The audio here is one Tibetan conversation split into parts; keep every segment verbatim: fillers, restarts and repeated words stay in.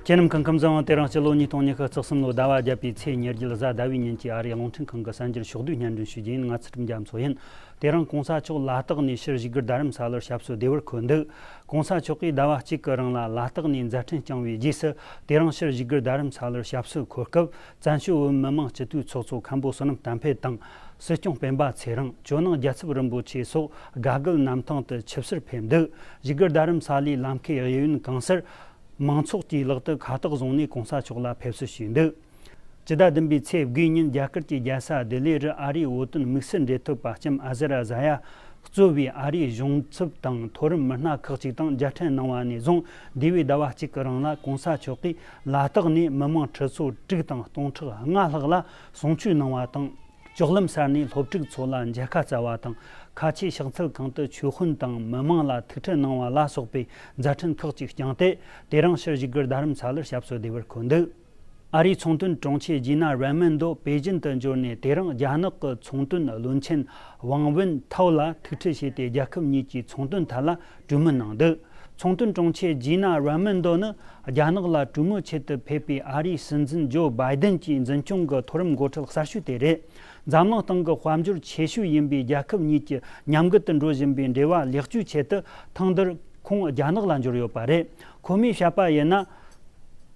ཁྱེད་རྣམས་ཁམས་ཁམས་བཟང་། དེ་རིང་སྤྱི་ལོ་ཉིས་སྟོང་ཉི་ཤུ་རྩ་གསུམ་ལོ་ཟླ་བ་བརྒྱད་པའི་ཚེས་ཉེར་བརྒྱད་གཟའ་ཟླ་བའི་ཉིན་གྱི་ཨ་རིའི་རླུང་འཕྲིན་ཁང་གི་གསར་འགྱུར་ཕྱོགས་བསྡུས་སྙན་སྒྲོན་ཞུ་རྒྱུ་ཡིན། ང་ཚུལ་ཁྲིམས་རྒྱ་མཚོ་ཡིན། དེ་རིང་གོང་ས་མཆོག་ལ་དྭགས་ནས་ཕྱིར་བཞུགས་སྒར་རྡ་རམ་ས་ལར་ཞབས་སོར་བདེ་བར་འཁོད་འདུག་གོང་ས་མཆོག་གིས་ཟླ་བ་གཅིག་གི་རིང་ལ་ལ་དྭགས་ནས་མཛད་འཕྲིན་བསྐྱངས་པའི་རྗེས་སུ། དེ་རིང་ཕྱིར་བཞུགས་སྒར་རྡ་རམ་ས་ལར་ཞབས་སོར་འཁོད་སྐབས། བཙན་བྱོལ་བོད་མི་མང་སྤྱི་འཐུས་ཚོགས་གཙོ་མཁན་པོ་བསོད་ནམས་བསྟན་འཕེལ་དང་། སྲིད་སྐྱོང་སྤེན་པ་ཚེ་རིང་། ཇོ་ནང་རྒྱལ་ཚབ་རིན་པོ་ཆེ་སོགས་དགའ་དགལ་གནམ་ཐང་དུ་ཆིབས་བསུར་ཕེབས་འདུག་བཞུགས་སྒར་རྡ་རམ་ས་ལའི་ལམ་ཁའི་གཡས་གཡོན་གང་སར། མང་ཚོགས་ཀྱིས་ལག་ཏུ་ཁ་བཏགས་བཟུང་ནས་གོང་ས་མཆོག་ལ་ཕེབས་བསུ་ཞུས་འདུག་སྤྱི་ཟླ་བདུན་པའི་ཚེས་དགུའི་ཉིན་རྒྱ་གར་གྱི་རྒྱལ་ས་ལྡི་ལི་རུ་ཨ་རིའི་བོད་དོན་དམིགས་བསལ་འབྲེལ་མཐུད་པ་ལྕམ་ཨ་ཟི་ར་ཟ་ཡ་གཙོས་པའི་ཨ་རིའི་གཞུང་ཚབ་དང་མཐོ་རིམ་མི་སྣ་ཁག་ཅིག་དང་མཇལ་འཕྲད་གནང་བ་ནས་བཟུང་། འདས་པའི་ཟླ་བ་གཅིག་གི་རིང་ལ་གོང་ས་མཆོག་གིས་ལ་དྭགས་ནས་མི་མང་ཁྲི་ཚོ་དྲུག་དང་སྟོང་ཕྲག་ལྔ་ལྷག་ལ་གསུང་ཆོས་གནང་བ་དང་། ལྕོག་ལམ་སར་ནས་སློབ་ཕྲུག་ཚོ་ལ་མཇལ་ཁ་བསྩལ་བ་དང་། ཁ་ཆེའི་ཕྱག་འཚལ་ཁང་དུ་ཆོས་དཔོན་དང་མི་མང་ལ་ཐུག་འཕྲད་གནང་བ་ལ་སོགས་པའི་མཛད་འཕྲིན་ཁག་ཅིག་བསྐྱངས་ཏེ། དེ་རིང་ཕྱིར་བཞུགས་སྒར་རྡ་རམ་ས་ལར་ཞབས་སོར་བདེ་བར་འཁོད་འདུག་ཨ་རིའི་ཚོང་དོན་དྲུང་ཆེ་ཇི་ན་རེ་མོན་དོ་པེ་ཅིན་དུ་འབྱོར་ནས། དེ་རིང་རྒྱ་ནག་གི་ཚོང་དོན་བློན་ཆེན་ཝང་ཝུན་ཐའོ་ལ་ཐུག་འཕྲད་བྱས་ཏེ། རྒྱལ་ཁབ་གཉིས་ཀྱི་ཚོང་དོན་ཐད་ལ་གྲོས་མོལ་གནང་འདུག་ཚོང་དོན་དྲུང་ཆེ་ཇི་ན་རེ་མོན་དོ་ནི་རྒྱ་ནག་ལ་གྲོས་མོལ་ཆེད་དུ་ཕེབས་པའི་ཨ་རིའི་སྲིད་འཛིན་ཇོ་བྷའི་ཌེན་གྱི་འཛིན་སྐྱོང་གི་མཐོ་རིམ་འགོ་ཁྲིད་གསར་ཤོས་དེ་རེད། འཛམ་གླིང་སྟེང་གི་དཔལ་འབྱོར་ཆེ་ཤོས་ཡིན་པའི་རྒྱལ་ཁབ་གཉིས་ཀྱི་མཉམ་འགུལ་དུ་འགྲོ་བཞིན་པའི་འབྲེལ་བ་ལེགས་བཅོས་ཆེད་དུ། ཐེངས་འདིར་ཁོང་རྒྱ་ནག་ལ་འབྱོར་ཡོད་པ་རེད། ཁོ་མོས་བཤད་པ་ཡིན་ན།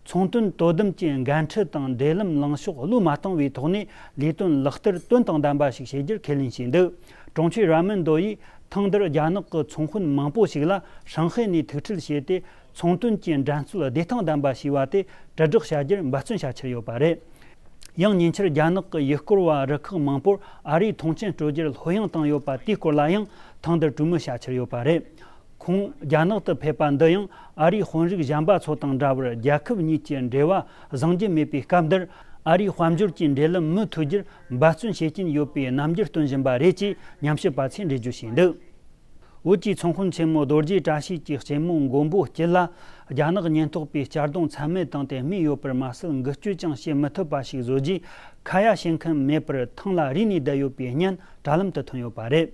ཚོང་དོན་དོ་དམ་གྱི་འགན་འཁྲི་དང་འབྲེལ་ལམ་ལངས་ཕྱོགས་བློས་མ་བཏང་བའི་ཐོག་ནས། ལས་དོན་ལག་བསྟར་དོན་དང་ལྡན་པ་ཞིག་བྱེད་རྒྱུར་ཁས་ལེན་བྱས་འདུག་དྲུང་ཆེ་ར་མོན་དོ་ཡིས་ཐེངས་འདིར་རྒྱ་ནག་གི་ཚོང་དཔོན་མང་པོ་ཞིག་ལ་ཧྲང་ཧའེ་ནས་ཐུག་འཕྲད་བྱས་ཏེ། ཚོང་དོན་གྱི་འགྲན་རྩོད་བདེ་ཐང་ལྡན་པ་བྱས་པ་དེ་དྲིལ་བསྒྲགས་བྱ་རྒྱུར་འབད་བརྩོན་བྱ་འཆར་ཡོད་པ་རེད། ཡང་ཉེ་ཆར་རྒྱ་ནག་གི་ཡུལ་སྐོར་བ་རུ་ཁག་མང་པོར་ཨ་རིའི་མཐོང་ཆེན་སྤྲོད་རྒྱུར་ལྷོད་ཡངས་བཏང་ཡོད་པ་དེའི་སྐོར་ལ་ཡང་ཐེངས་འདིར་གྲོས་མོལ་བྱ་འཆར་ཡོད་པ་རེད། ཁོང་རྒྱ་ནག་ཏུ་ཕེབས་པ་འདི་ཡང་ཨ་རིའི་དཔོན་རིགས་གཞན་པ་ཚོ་དང་འདྲ་བར། རྒྱལ་ཁབ་གཉིས་ཀྱི་འབྲེལ་བ་བཟང་རྒྱུ་མེད་པའི་སྐབས་འདིར། ཨ་རིའི་དཔལ་འབྱོར་གྱི་འབྲེལ་ལམ་མུ་མཐུད་རྒྱུར་འབད་བརྩོན་བྱེད་ཀྱིན་ཡོད་པའི་རྣམ་འགྱུར་སྟོན་བཞིན་པ་རེད་ཅེས་ཉམས་ཞིབ་པ་ཚོས་འགྲེལ་བརྗོད་བྱས་འདུག་བོད་ཀྱི་ཚོང་དཔོན་ཆེན་མོ་རྡོ་རྗེ་བཀྲ་ཤིས་ཀྱི་གཅེན་མོ་མགོན་པོ་སྐྱིད་ལ། རྒྱ་ནག་ཉེན་རྟོག་པས་གཅར་རྡུང་ཚད་མེད་བཏང་སྟེ་རྨས་ཡོད་པར་མ་ཟད། འགུལ་སྐྱོད་ཀྱང་བྱེད་མི་ཐུབ་པ་ཞིག་བཟོ་རྗེས། ཁ་ཡ་བྱེད་མཁན་མེད་པར་ཐང་ལ་རས་ནས་བསྡད་ཡོད་པའི་བརྙན་དྲ་ལམ་དུ་ཐོན་ཡོད་པ་རེད།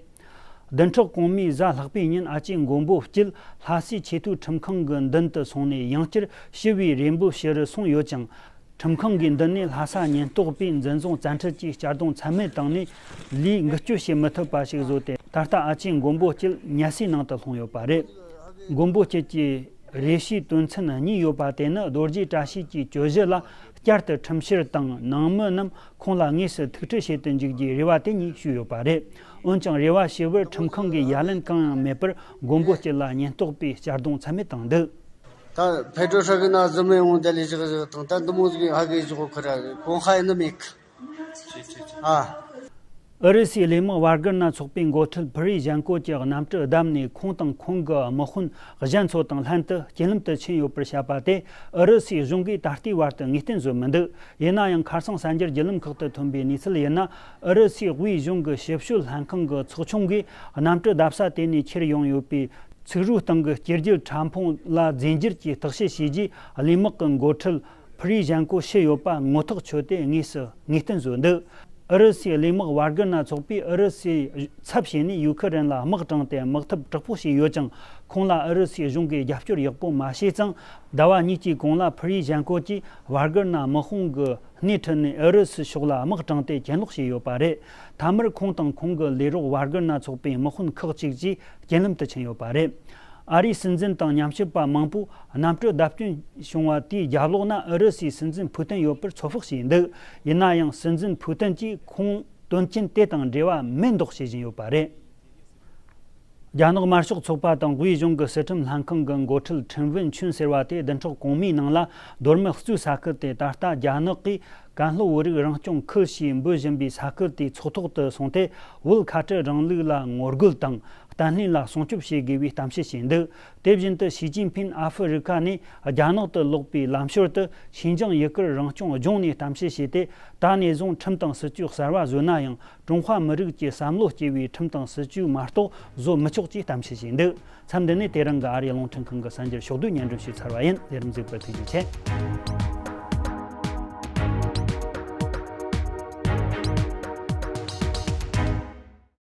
བདུན་ཕྲག་གོང་མའི་གཟའ་ལྷག་པའི་ཉིན། ཨ་ཅེ་མགོན་པོ་སྐྱིད་ལྷ་སའི་ཆེས་མཐོའི་ཁྲིམས་ཁང་གི་མདུན་དུ་སོང་ནས། ཡང་བསྐྱར་ཞི་བའི་རེ་འབོད་ཞུ་རུ་སོང་ཡོད་ཀྱང་། ཁྲིམས་ཁང་གི་མདུན་ནས་ལྷ་ས་ཉེན་རྟོག་པས་འཛིན་བཟུང་བཙན་ཁྲིད་ཀྱིས་གཅར་རྡུང་ཚད་མེད་བཏང་ནས། ལས་འགུལ་སྐྱོད་བྱེད་མི་ཐུབ་པ་ཞིག་བཟོས་ཏེ། ད་ལྟ་ཨ་ཅེ་མགོན་པོ་སྐྱིད་ཉལ་སའི་ནང་དུ་ལྷུང་ཡོད་པ་རེད། མགོན་པོ་སྐྱིད་ཀྱི་རེ་ཞུའི་དོན་ཚན་གཉིས་ཡོད་པ་དེ་ནི། རྡོ་རྗེ་བཀྲ་ཤིས་ཀྱི་གྱོད་གཞི་ལ་བསྐྱར་དུ་ཁྲིམས་བཤེར་དང་། ནང་མི་རྣམས་ཁོང་ལ་དངོས་སུ་ཐུག་འཕྲད་བྱེད་དུ་འཇུག་རྒྱུའི་རེ་བ་དེ་གཉིས་ཞུས་ཡོད་པ་རེད། འོན་ཀྱང་། རེ་བ་ཞུ་བར་ཁྲིམས་ཁང་གིས་ཡ་ལན་གང་ཡང་མེད་པར། མགོན་པོ་སྐྱིད་ལ་ཉེན་རྟོག་པས་གཅར་རྡུང་ཚད་མེད་བཏང་འདུག་ད་ཕེ་ཏྲོ་ཧྲ་གི་ན་ཟི་མེ་འོང་དེ་ལས་བཞག་བཞག་དང་ད་འདི་མོ་ཟིག་ཧ་གི་བཞག་ཁོ་ར་གོང་ཧ་ཡིན་ནི་མེད་གི། ཨ། ཨུ་རུ་སུའི་གླས་དམག་བར་གར་ན་ཚོགས་པའི་འགོ་ཁྲིད་ཕུ་རི་ཞན་ཀོ་གྱི་གནམ་གྲུ་བརྡབས་ནས་ཁོང་དང་ཁོང་གི་དམག་དཔོན་གཞན་ཚོ་དང་ལྷན་དུ་རྐྱེན་ལམ་དུ་ཕྱིན་ཡོད་པར་བཤད་པ་དེ། ཨུ་རུ་སུའི་གཞུང་གིས་ད་ལྟའི་བར་དུ་ངེས་གཏན་བཟོས་མི་འདུག་ཡིན་ན་ཡང་། ཁ་སང་གསར་འགྱུར་བརྒྱུད་ལམ་ཁག་ཏུ་ཐོན་པའི་གནས་ཚུལ་ཡིན་ན། ཨུ་རུ་སུའི་དབུས་གཞུང་གི་ཞིབ་དཔྱོད་ལྷན་ཁང་གི་ཚོགས་ཆུང་གིས། གནམ་གྲུ་བརྡབས་ས་དེ་ནས་ཁྱེར་ཡོང་ཡོད་པའི་ཚིག་རོའི་སྟེང་གི་སྐྱེ་རྒྱུད་ཕྲ་ཕུང་ལ་རྫས་འགྱུར་གྱིས་བརྟག་དཔྱད་བྱས་རྗེས། གླས་དམག་གི་འགོ་ཁྲིད་ཕུ་རི་ཞན་ཀོ་ཤི་ཡོད་པ་ངོ་ཐག་ཆོད་དེ། དངོས་སུ་ངེས་གཏན་བཟོས་འདུག་ཨུ་རུ་སུའི་གླས་དམག་བར་གར་ན་ཚོགས་པས་ཨུ་རུ་སུའི་ཚབ་བྱས་ནས་ཡུ་ཁུ་རེན་ལ་དམག་དྲངས་ཏེ། དམག་འཐབ་དྲག་པོ་བྱས་ཡོད་ཀྱང་། ཁོང་ལ་ཨུ་རུ་སུའི་གཞུང་གིས་རྒྱབ་སྐྱོར་ཡག་པོ་མ་བྱས་ཙང་། ཟླ་བ་གཉིས་ཀྱི་གོང་ལ་ཕུ་རི་ཞན་ཀོ་གྱིས་བར་གར་ན་དམག་དཔུང་གི་སྣེ་ཁྲིད་ནས་ཨུ་རུ་སུ་ཕྱོགས་ལ་དམག་དྲངས་ཏེ་གྱེན་ལོག་བྱས་ཡོད་པ་རེད། མཐའ་མར་ཁོང་དང་ཁོང་གི་ལས་རོགས་བར་གར་ན་ཚོགས་པའི་དམག་དཔོན་ཁག་ཅིག་བཅས་རྐྱེན་ལམ་དུ་ཕྱིན་ཡོད་པ་རེད། ཨ་རིའི་སྲིད་འཛིན་དང་ཉམས་ཞིབ་པ་མང་པོས། གནམ་གྲུ་བརྡབ་སྐྱོན་བྱུང་བ་དེའི་རྒྱབ་ལོགས་ན་ཨུ་རུ་སུའི་སྲིད་འཛིན་ཕུའུ་ཏིན་ཡོད་པར་ཚོད་དཔག་བྱས་འདུག་ཡིན་ན་ཡང་། སྲིད་འཛིན་ཕུའུ་ཏིན་གྱིས་ཁོང་དོན་རྐྱེན་དེ་དང་འབྲེལ་བ་མེད་མདོག་བྱེད་བཞིན་ཡོད་པ་རེད། རྒྱ་ནག་དམར་ཤོག་ཚོགས་པ་དང་དབུས་གཞུང་གི་སྲིད་ཁྲིམས་ལྷན་ཁང་གི་འགོ་ཁྲིད་ཁྲིན་ཝུན་ཆུན་ཟེར་བ་དེ། བདུན་ཕྲག་གོང་མའི་ནང་ལ་རྡོར་མེ་གཙོས་ས་ཁུལ་དེ། ད་ལྟ་རྒྱ་ནག་གིས་ཀན་ལྷོ་བོད་རིགས་རང་སྐྱོང་ཁུལ་ཞེས་འབོད་བཞིན་པའི་ས་ཁུལ་དེའི་ཚོགས་ཐོག་ཏུ་སོང་སྟེ། བོད་ཁ་བྲལ་རིང་ལུགས་ལ་ངོ་རྒོལ་དང་། བརྟན་ལྷིང་ལ་སྲུང་སྐྱོབ་བྱེད་དགོས་པའི་གཏམ་བཤད་བྱས་འདུག་དེ་བཞིན་དུ། ཞི་ཅིན་ཕིན་ཨ་ཧྥེ་རི་ཁ་ནས་རྒྱ་ནག་ཏུ་ལོག་པའི་ལམ་ཞོར་དུ། ཤིན་ཅང་ཡུ་གུར་རང་སྐྱོང་ལྗོངས་ནས་གཏམ་བཤད་བྱས་ཏེ། ད་ནས་བཟུང་ཁྲིམས་དང་སྲིད་ཇུས་གསར་བ་བཟོས་ན་ཡང་། ཀྲུང་ཧྭ་མི་རིགས་ཀྱི་བསམ་བློ་སྐྱེ་བའི་ཁྲིམས་དང་སྲིད་ཇུས་མ་གཏོགས་བཟོ་མི་ཆོག་ཅེས་གཏམ་བཤད་བྱས་འདུག་མཚམས་འདི་ནས་དེ་རིང་གི་ཨ་རིའི་རླུང་འཕྲིན་ཁང་གི་གསར་འགྱུར་ཕྱོགས་བསྡུས་སྙན་སྒྲོན་ཞུས་ཚར་བ་ཡིན། ལས་རིམ་གཟིགས་པར་ཐུགས་རྗེ་ཆེ།